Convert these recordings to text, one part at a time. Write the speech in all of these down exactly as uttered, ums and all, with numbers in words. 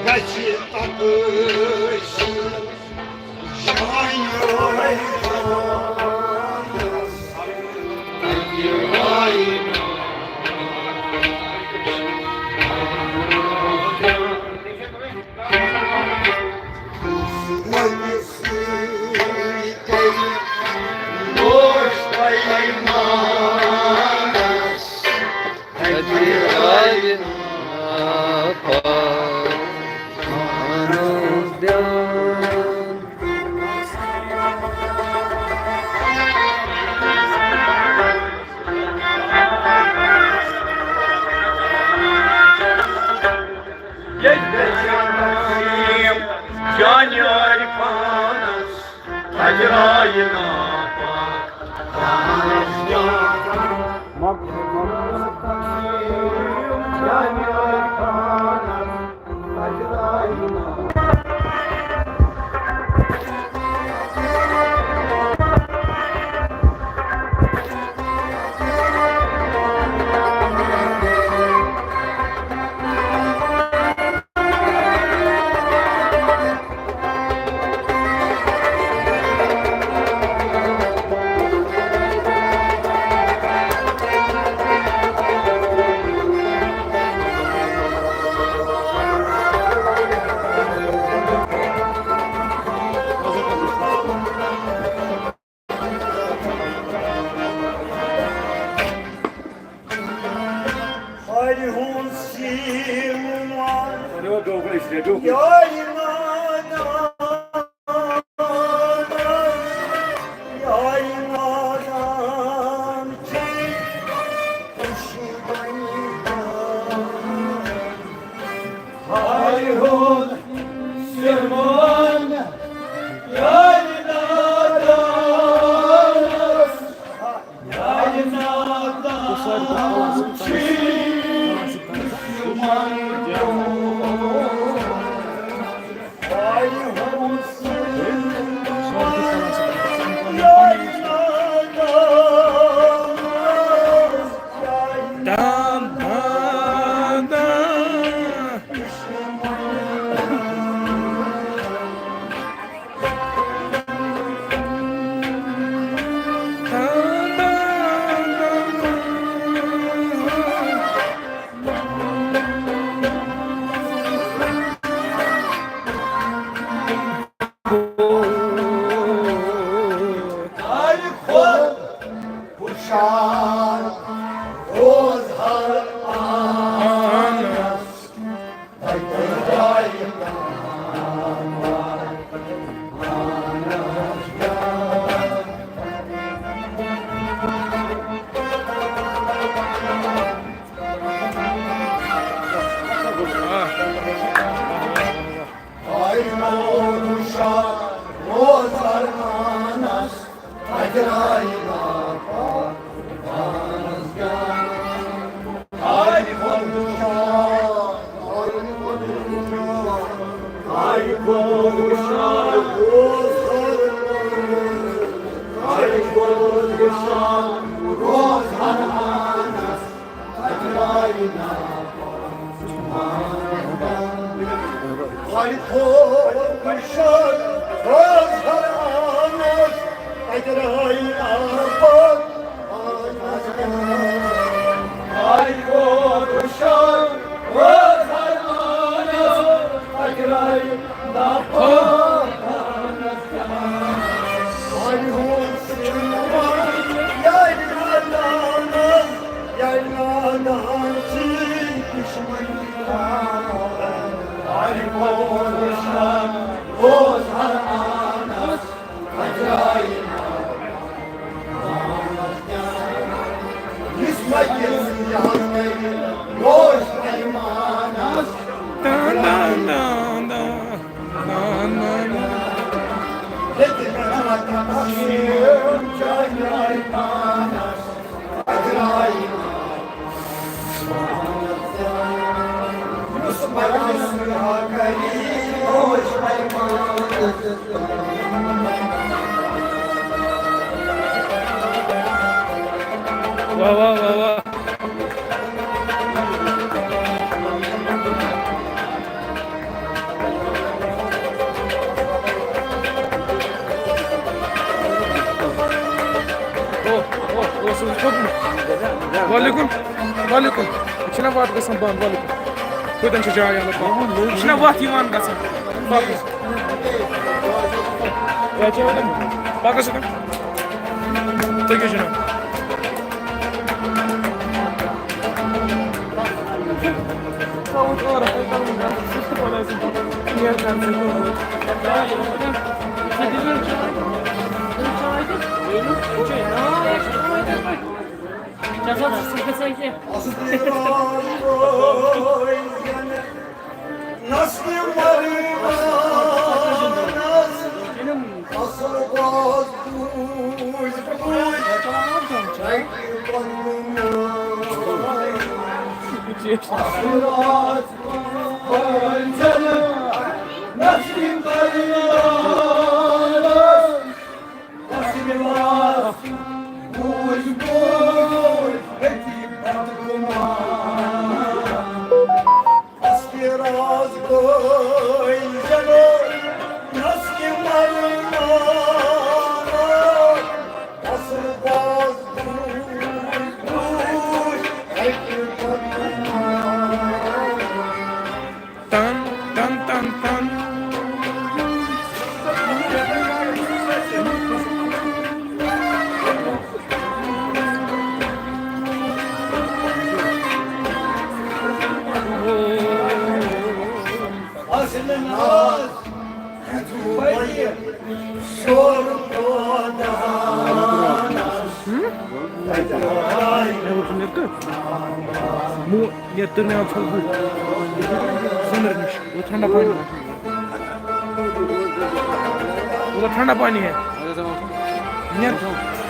گژھِ تَپٲرۍ سُہ جانہِ پانَس۔ جانیٲرۍ پانس، تجرایہِ ناپاک پانس جان۔ جانیٲرۍ پانس، تجرایہِ ناپاک۔ ہارِ ہُنٛد سیٖما، یارِ نادان، یارِ نادان چھِ دُشمنی کران۔ ہارِ ہُنٛد سیٖما، یارِ نادان، ہُشار روز ہر آنس۔ واہ، واہ، واہ، واہ۔ وعلیکم، وعلیکم۔ یہِ چھِنہ وَتھ گژھان بنٛد، وعلیکم۔ کوٚتَن چھِ جاے یَلہٕ پَکُن؟ یہِ چھِنہ وَتھ یِوان گژھان۔ پَکُن۔ کیٛاہ چھِ وَنان؟ پَکھ حظ یوٚتَن۔ پٔکِو جِناب۔ نسل مریم اصل باز بوٗز بوٗز۔ تن، تن، تن، تن۔ مےٚ ووٚن ژٕ مےٚ کٔر؟ مو-، یَتھ تٔر مےٚ آز ژھۄل بُتھ۔ سٔنٛدرٕ نِش۔ وہ ٹھنڈا پانی ہے۔ وہ ٹھنڈا پانی ہے۔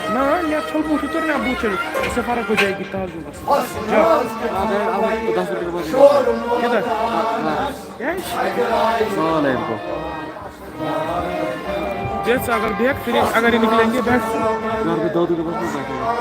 نہ، نہ، ژھۄل بُتھ، یہِ تٔر مےٚ بُتھ چھٔلِتھ۔ اس سے فرق ہو جائے گی تازٕ۔ جا۔ کیٛاہ؟ سال ہے ان کو۔ بیٹھ ژٕ اگر بیٚہکھ، پھر اگر یہِ نِکلیں گے، بیٹھ۔ گھر کے دادو کے پاس مت بیٹھے۔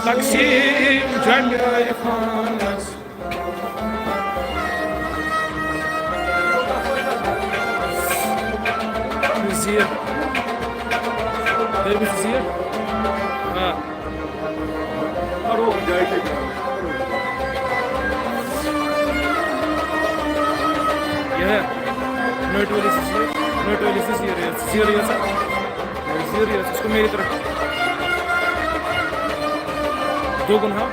تقسیم جمع خانس۔ زیر۔ ہے، بہٕ چھُس زیر۔ آ۔ یہِ ہے، نٔٹۍ وٲلِس چھِ زیر، نٔٹۍ وٲلِس چھِ زیر، زیر یٲژ۔ زیر یٲژ، اس کو میری طرف۔ دوٚگُن ہا۔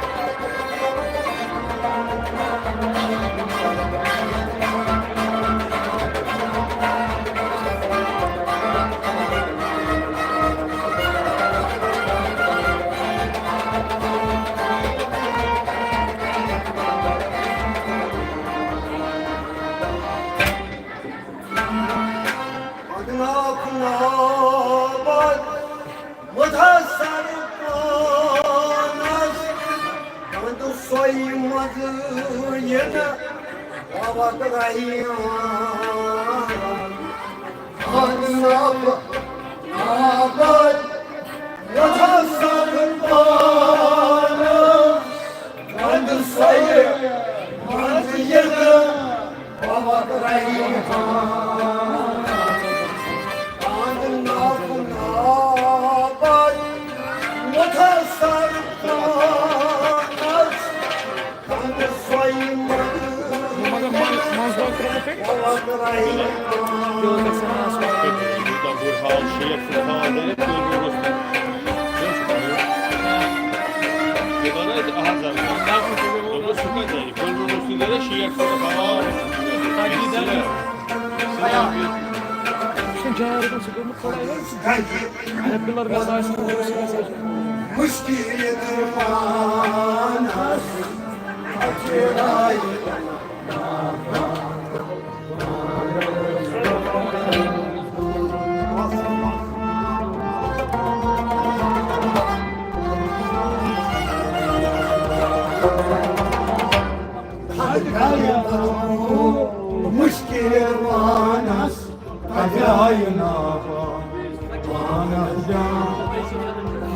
بدناف نابد مُتاثر پانس، وَندٕ سۄے منٛزٕ یِنہٕ وقت رحیٖم۔ بدناف نابد مُتاثر پانس، وَندٕ سۄے منٛزٕ یِنہٕ یوٗتاہ بُرٕ حال، شیخ سُنٛد حال دٔرِتھ، تُہۍ بوٗزِو۔ یہِ وَنان تہِ اَہَن حظ، اَہَن حظ۔ دوٚپمَس، سُہ کَتہِ اَنہِ؟ بُلبُل اوس نہٕ نیران، شیخ سُنٛد حال۔ مُشکِل زمانس پھِرایہِ۔ مُشکِل وانس کتہِ آیہِ ناو پانس جان؟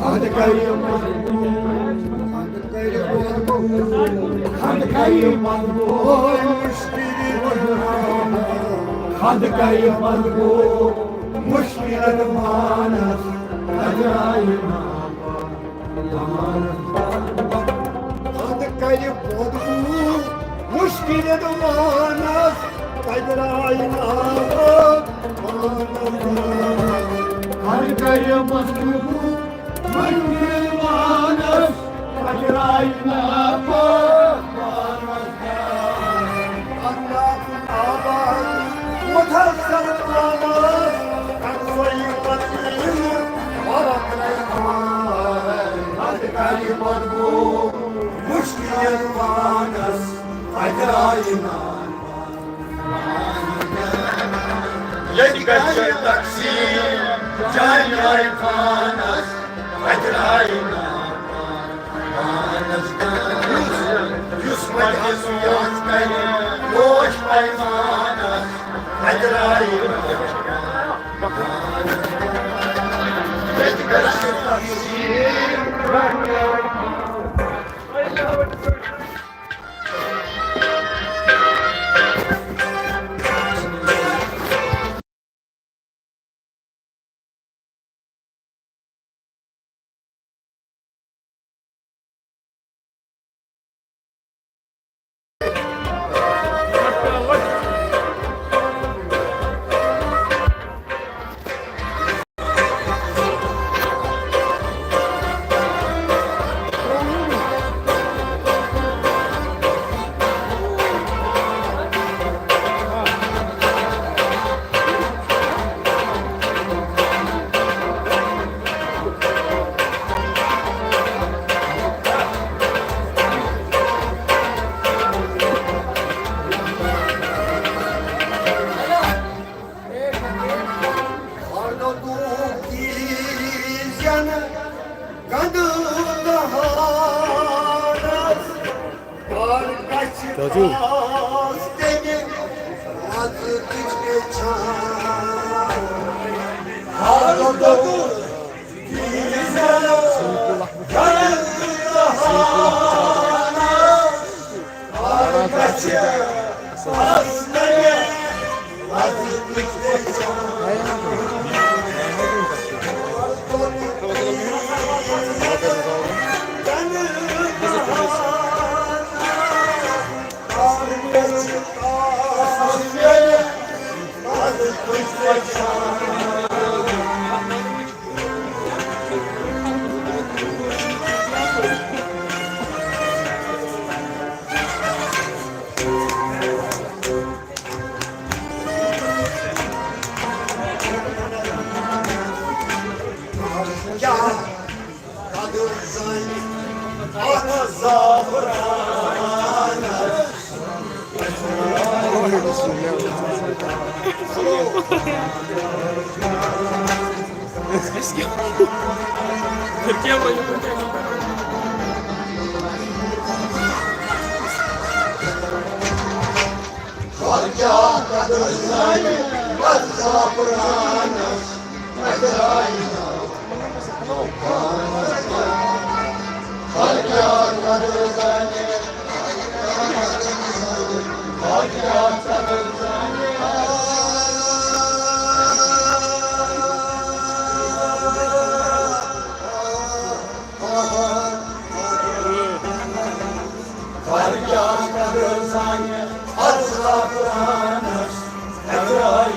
حد کرِ مجبور، حد کرِ مجبور، حد کرِ مجبور، مُشکِل وانس، حد کرِ مجبور، مُشکِل وانس کتہِ آیہِ ناو؟ حد کرِ پوٚدوٗ مُشکِل وانس، تتہِ درٛاے ناو پانس۔ حد کرِ مُشکِل وانس، تتہِ درٛاے ناو پانس۔ آباد مُدثر آواز، اَمہِ سۭتۍ پتہٕ یِنہٕ فرق رہوان۔ حد کرِ مجبور مُشکِل وانس، اجرائے نان۔ ییٚتہِ گژھِ تقسیٖم جامعہ خانس، اجرائے نان۔ یُس مجلس یوت کرِ، نوش پیمانس، اجرائے۔ چاچو۔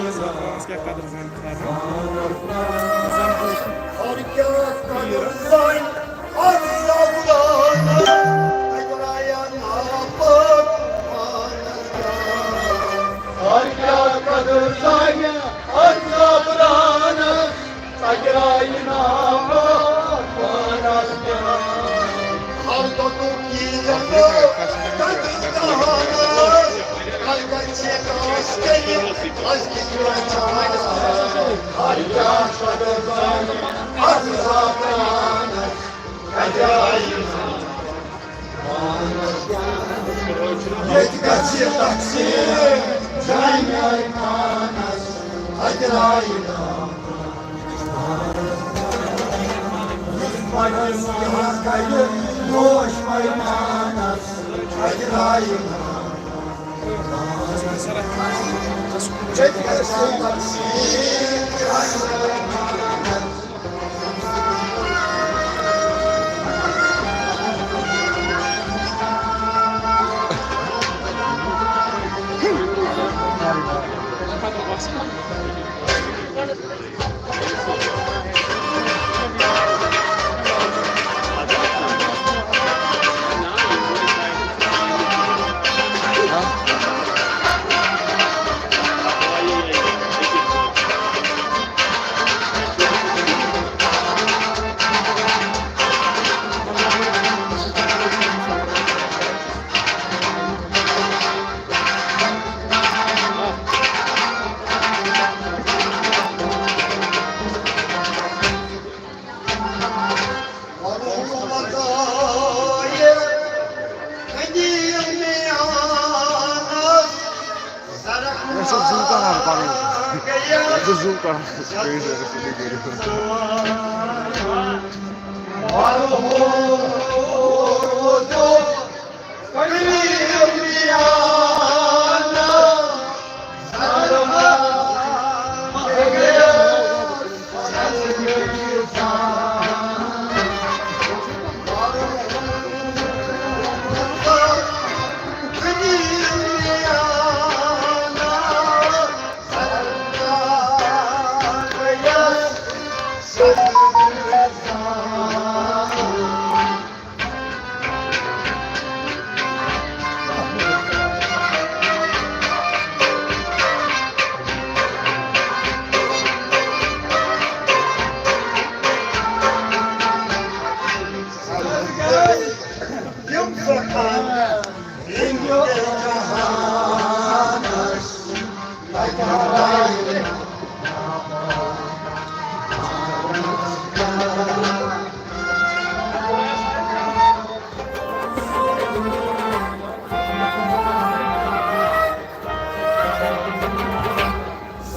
أسۍ کیٛاہ قدر زانہِ خانہ؟ زَن بوٗزتھ اور کیا قدر زانہِ از زبران، اگرایان آپ اور کیا قدر زانہِ از زبران، اگرایہِ نام پانس پیان۔ ہر دۄدُک یی زنہٕ قدر دانس، اگر چھِ کٲنٛسہِ تیٚلہِ أزکِس پرٛژھان۔ ہر کیٛاہ قدر دانس، از زبرانس، اگرایہِ نام پانس پیان۔ ییٚتہِ گژھِ تقسیٖم جامعہ پانس، اگرایہِ نام یُس پننِس یِوان کرِ نوش پیمانس، اجرایہِ نام۔ ییٚتہِ گژھِ تقسیٖم۔ مےٚ چھُ زُو کَران پَنُن۔ مےٚ چھُ زُو کَران۔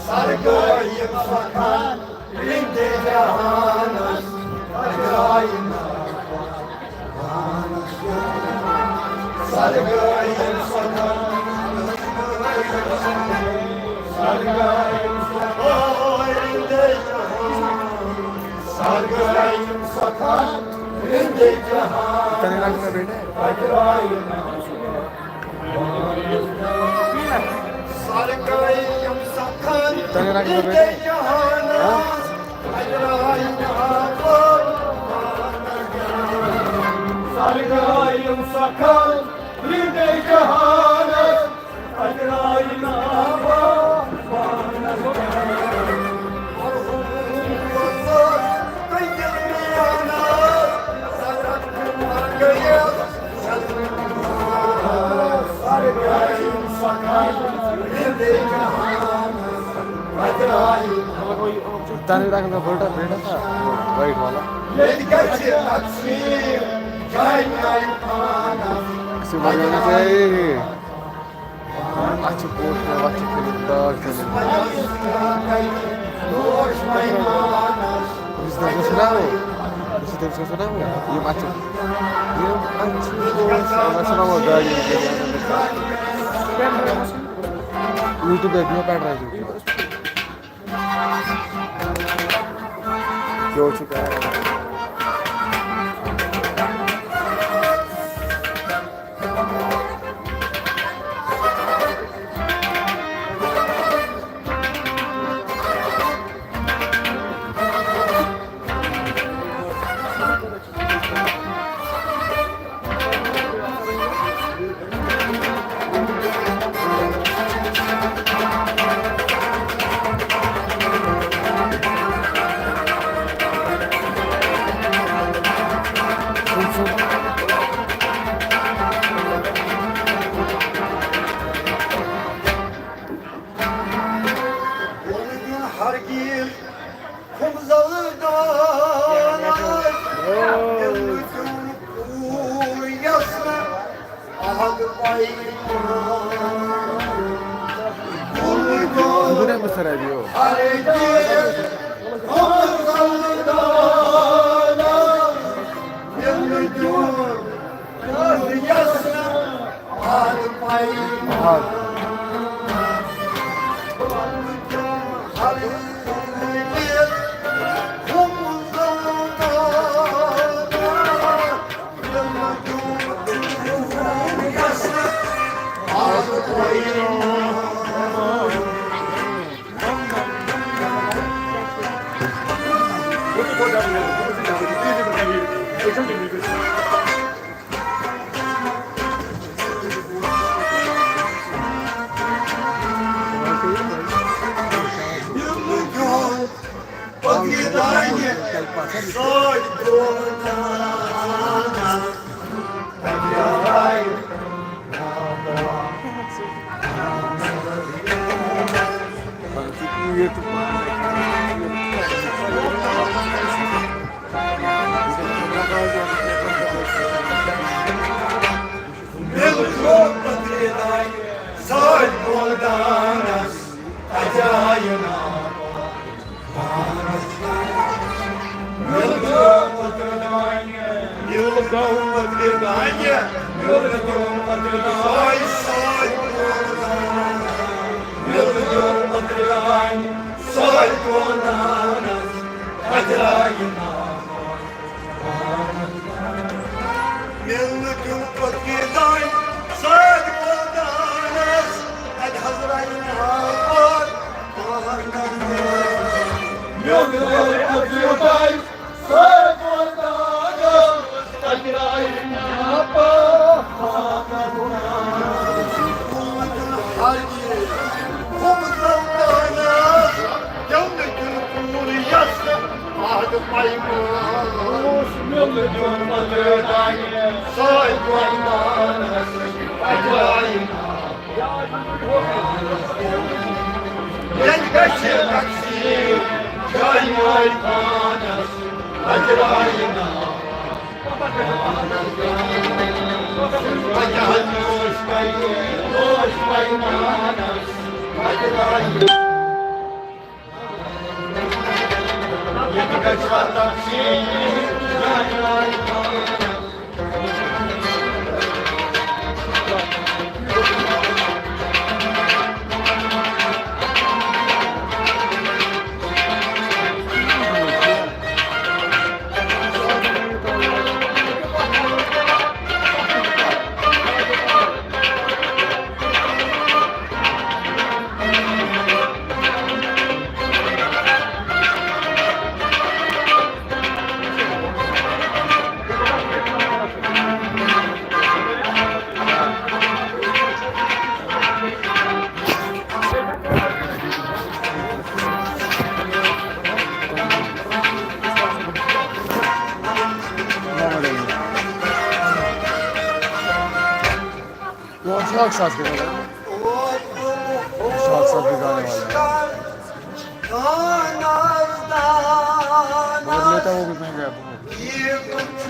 سرگٲیِم سۄ کتھ رٔنٛدۍ جہانس پھٔہلٲیِم۔ سرگٲیِم سۄ کتھ، سرگٲیِم سۄ کتھ رٔنٛدۍ جہانس، سرگٲیِم سۄ کتھ رٔنٛدۍ جہانس پھٔہلٲیِم۔ سرگٲیِم سۄ کتھ تۄہہِ رنٛگ رنٛگ رٔنٛدۍ جہانس، اجرایِم سرگٲیِم سۄ کتھ رٔنٛدۍ جہانس، اجرایِم تنویر احمد کا فلٹر بیٹا تھا، وہ وائٹ والا۔ اسی بار میں سے اچھا پوسٹ میں بچے کے داغ چلے۔ یُس تٔمۍ سُنٛد چھُنہ ہُہ، یُس تٔمۍ سُنٛد چھُنہ ہُہ، یِم اَتھٕ، یِم اَتھٕ چھِ، یِم اَتھٕ چھِ نہ وۄنۍ گاڑِ ہِنٛدۍ پٮ۪ٹھ۔ YouTube پٮ۪ٹھ، مےٚ پٮ۪ٹھ راجو۔ کیٛاہ چھُ کران؟ سر ابھی ہو۔ کون سا اکھ ساس کِلوٗ؟ اکھ ساس بیٚیہِ گانے والا۔ اور لیتا وہ بھی مہنگا ہے بہت۔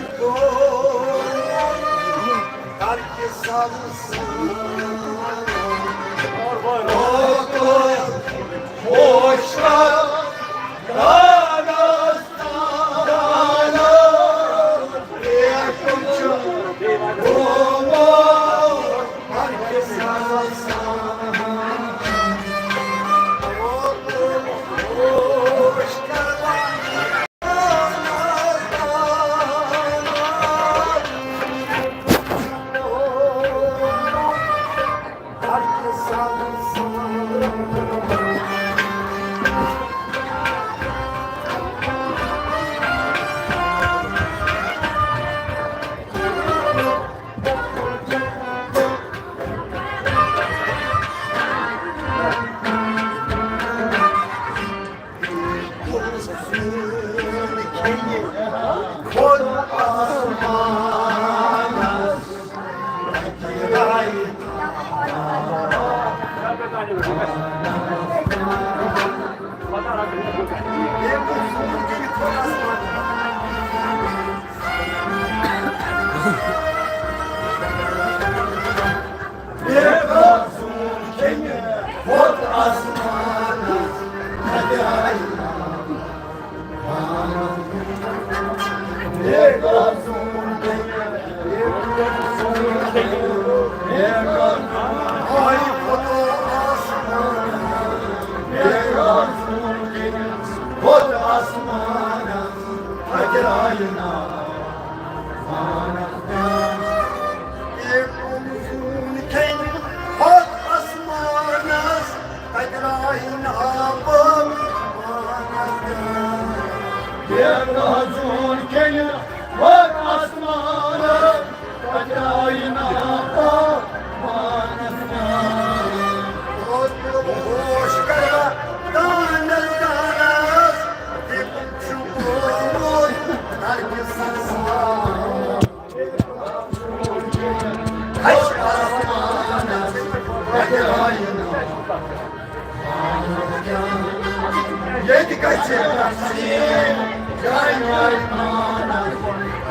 ییٚتہِ گژھِ تقسیٖم جانہِ پانس،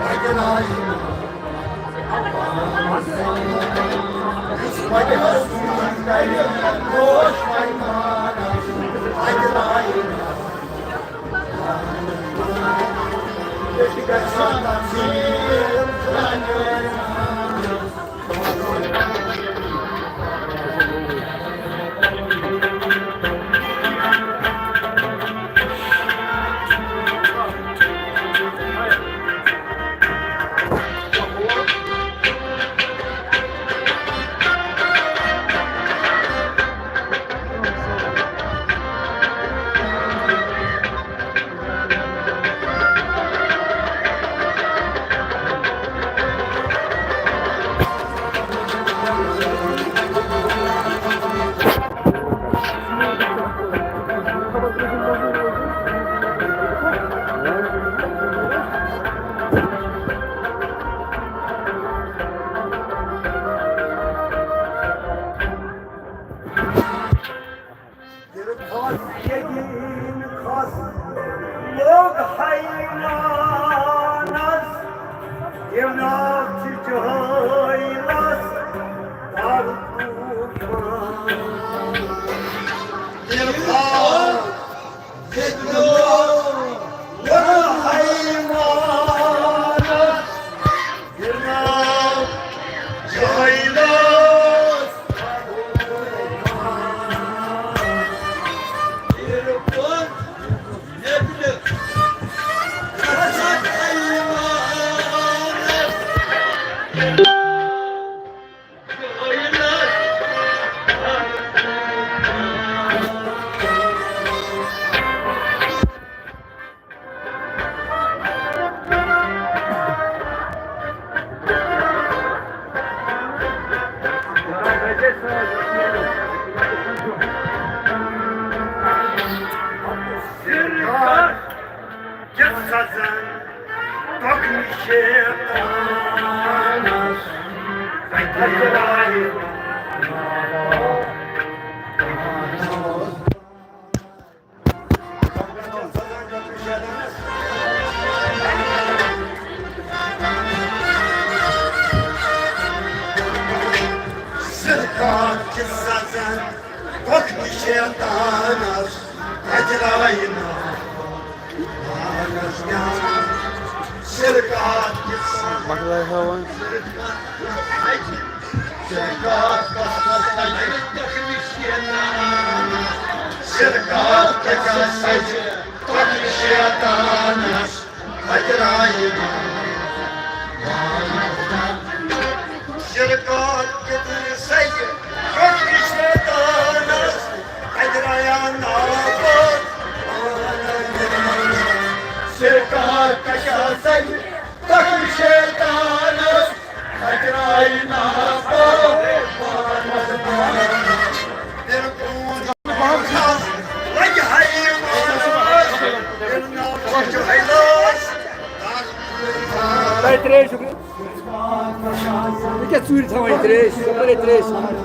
اَتہِ راجہِ یُس وتہِ حسنس کرِ گوش پیمانس، اَتہِ راجہِ ییٚتہِ گژھِ تقسیٖم جانہِ پانس۔ ییٚلہِ کھوٚت یقیٖن کھوٚت لوٚگ حیرانس، یہِ ناو چھِ جٲہلس بَڑٕ طوٗفان۔ ییٚلہِ کھوٚت یقیٖن لوٚگ حیرانس، یہِ ناو جٲہلس کِس سزن تۄکنہِ شیطانس، تۄہہِ درٛایہِ سرکار کِس سزن تۄکنہِ شیطانس، تۄہہِ درٛایہِ ناو پانس نیاز۔ سرکار کِس سزن مۄکلاے ہاوان۔ ترٛیش چھُکھ؟ یہِ کیٛاہ ژوٗرِ تھاوان یہِ ترٛیش؟ یہِ کَرے ترٛیش ژھانٛڈ۔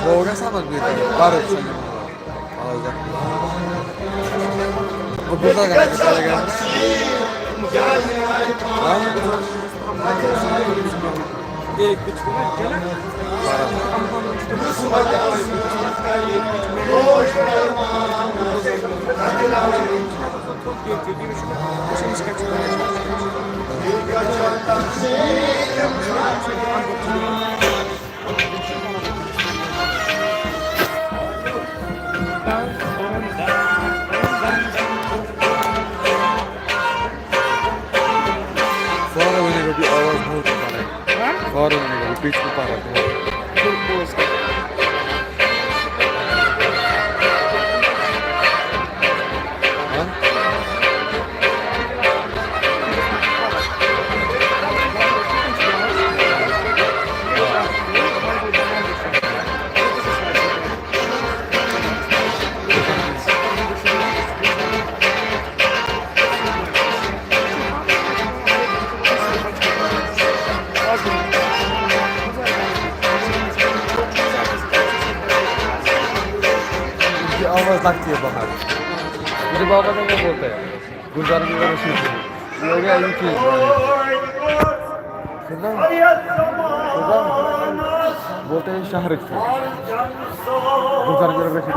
Logo é sábado, Vitor. Para de ser. O Buda Gaga, tá ligado? Hã? Fora o negócio de aulas muito para. Hã? Fora o negócio de pitch para. ये आवाज लगती है बाहर। मेरे बाबा ने क्या बोलता है? गुलजार की तरफ से। ये हो गया, ये चीज। सुन रहे हो? सुन रहे हो? बोलते हैं शाहरुख खान। गुलजार की तरफ से।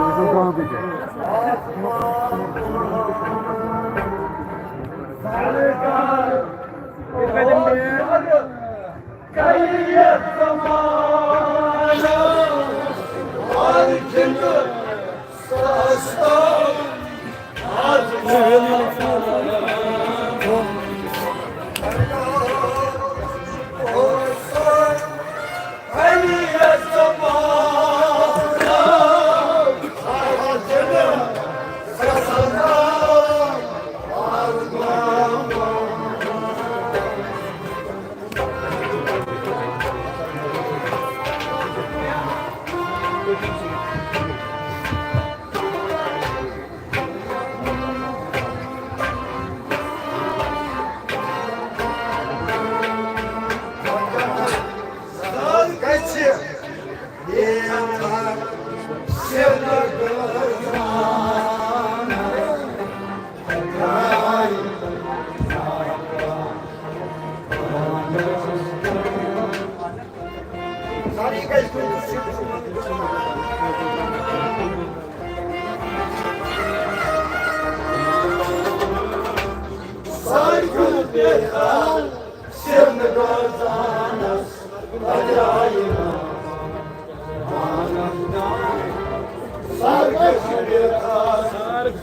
سر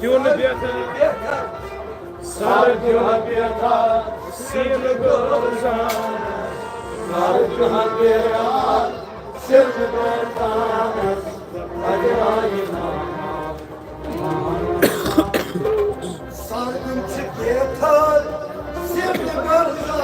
دیُن بیتھا، سر دیُن بیتھا، سیٖنہٕ گوٚو زانس۔ سر دیُن بیتھا، سیٖنہٕ گوٚو زانس۔ سر دیُن چھُ بیتھا، سیٖنہٕ گوٚو زانس۔